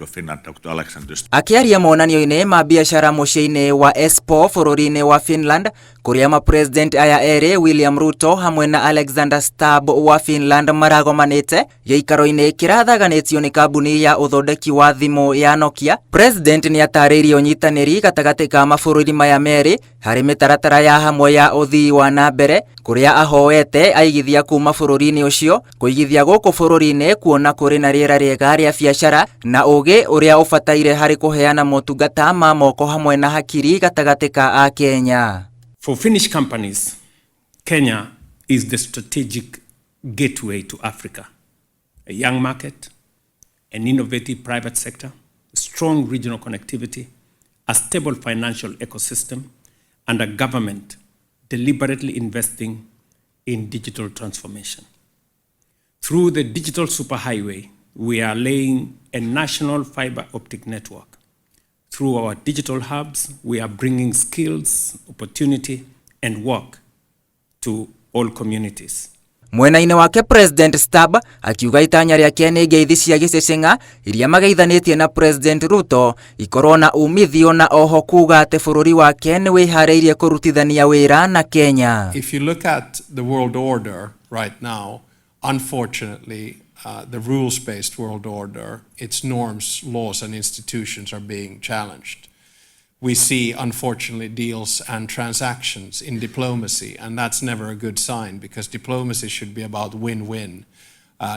of Finland, Dr. Alexander Akĩaria monanio-inĩ ma biacara mũciĩ-inĩ wa Espoo bũrũri-inĩ wa Finland kũrĩa mapresident aya erĩ William Ruto hamwe na Alexander Stubb wa Finland maragomanĩte gĩikaro-inĩ kĩrathaganĩtio nĩ kambuni ya ũthondeki wa thimũ ya Nokia. President nĩ atarĩirie ũnyitanĩri gatagatĩ ka mabũrũri maya merĩ harĩ mĩtaratara ya hamwe ya ũthii wa na mbere kũrĩa ahoete aigithia kuma bũrũri-inĩ ũcio kũigithia gũkũ bũrũri-inĩ kuona kũrĩ na rĩera rĩega rĩa biacara na ũgĩ ũrĩa ũbataire harĩ kũheana motungata ma moko hamwe na hakiri gatagatĩ ka Akenya. For Finnish companies, Kenya is the strategic gateway to Africa, a young market, an innovative private sector, strong regional connectivity, a stable financial ecosystem, and a government deliberately investing in digital transformation. Through the digital superhighway, we are laying a national fiber optic network. Through our digital hubs, we are bringing skills, opportunity, and work to all communities. Mwena-inĩ wake President Stubb akiuga itanya rĩake nĩ ngeithi cia gĩcĩcĩng'a iria mageithanĩtie na President Ruto ikorwo na umithio na oho kuga atĩ bũrũri wake nĩ wĩharĩirie kũrutithania wĩra na Kenya. If you look at the world order right now, unfortunately, the rules-based world order, its norms, laws and institutions are being challenged. We see, unfortunately, deals and transactions in diplomacy, and that's never a good sign because diplomacy should be about win-win,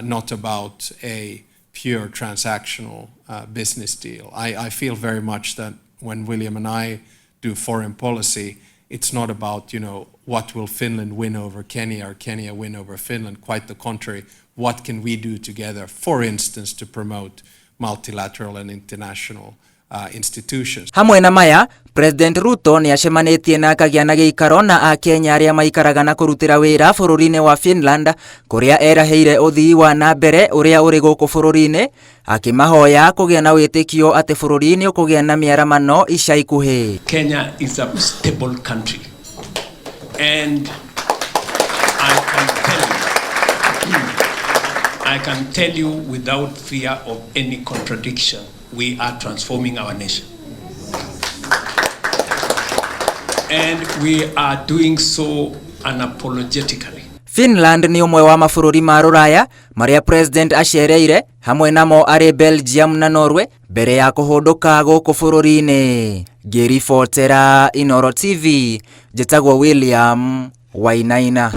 not about a pure transactional business deal. I feel very much that when William and I do foreign policy, it's not about, what will Finland win over Kenya or Kenya win over Finland. Quite the contrary. What can we do together, for instance, to promote multilateral and international institutions. Hamwe na maya, President Ruto nĩ acemanĩtie na akagĩa na gĩikaro na Akenya arĩa maikaraga na kũrutĩra wĩra bũrũri-inĩ wa Finland kũrĩa erahĩire ũthii wa na mbere ũrĩa ũrĩ gũkũ bũrũri-inĩ akĩmahoya kũgĩa na wĩtĩkio atĩ bũrũri nĩ ũkũgĩa na mĩaramano ica ikuhĩ. Kenya is a stable country, and I can tell you without fear of any contradiction, we are transforming our nation. And we are doing so unapologetically. Finland nĩ ũmwe wa mabũrũri ma rũraya marĩa president acereire hamwe namo arĩ Belgium na Norway mbere ya kũhũndũka gũkũ bũrũri-inĩ. Ngĩribotera Inooro TV, njĩtagwo William Wainaina.